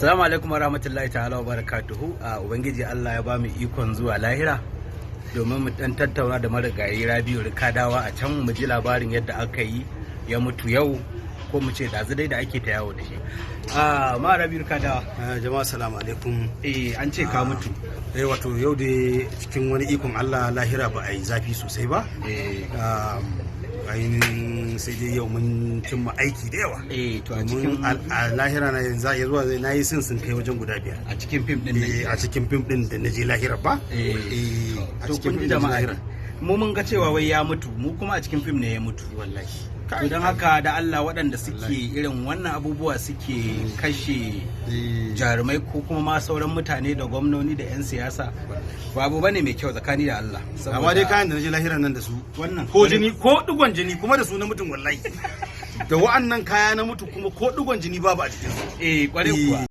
Assalamu alaikum wa rahmatullahi ta'ala wa barakatuhu. A Ubangiji Allah ya ba mu ikon zuwa lahira domin mu dan tattauna da marigayi Rabiu Rikadawa a can, mu ji labarin yadda aka yi ya mutu yau, ko mu ce ɗazu dai da ake ta yawo da shi. A ma Rabiu Rikadawa. Jama'a, salamu alaikum. Eh, an ce ka mutu. Eh, wato yau dai cikin wani ikon Allah lahira ba a yi zafi sosai ba. Ainihin sai dai yau mun cimma aiki da yawa. Eh, to a domin cikin a lahira na yanzu ya zuwa na yi sun kai wajen guda biyar. A cikin fim din nan. Eh, a cikin fim din da na je lahira ba. Eh, a to cikin kun ji fim din da na je jama'a. lahira. Mu mun ga cewa wai ya mutu, mu kuma a cikin fim ne ya mutu. Wallahi. To don haka da Allah waɗanda suke irin wannan abubuwa, suke kashe jarumai ko kuma ma sauran mutane da gwamnoni da 'yan siyasa, babu bane mai kyau tsakani da Allah. Amma dai kayan da na je lahira nan da su wannan ko jini, ko digon jini kuma da su na mutum. Wallahi da wa'annan kaya na mutu, kuma ko digon jini babu a jikinsu. Eh, kwarai kuwa.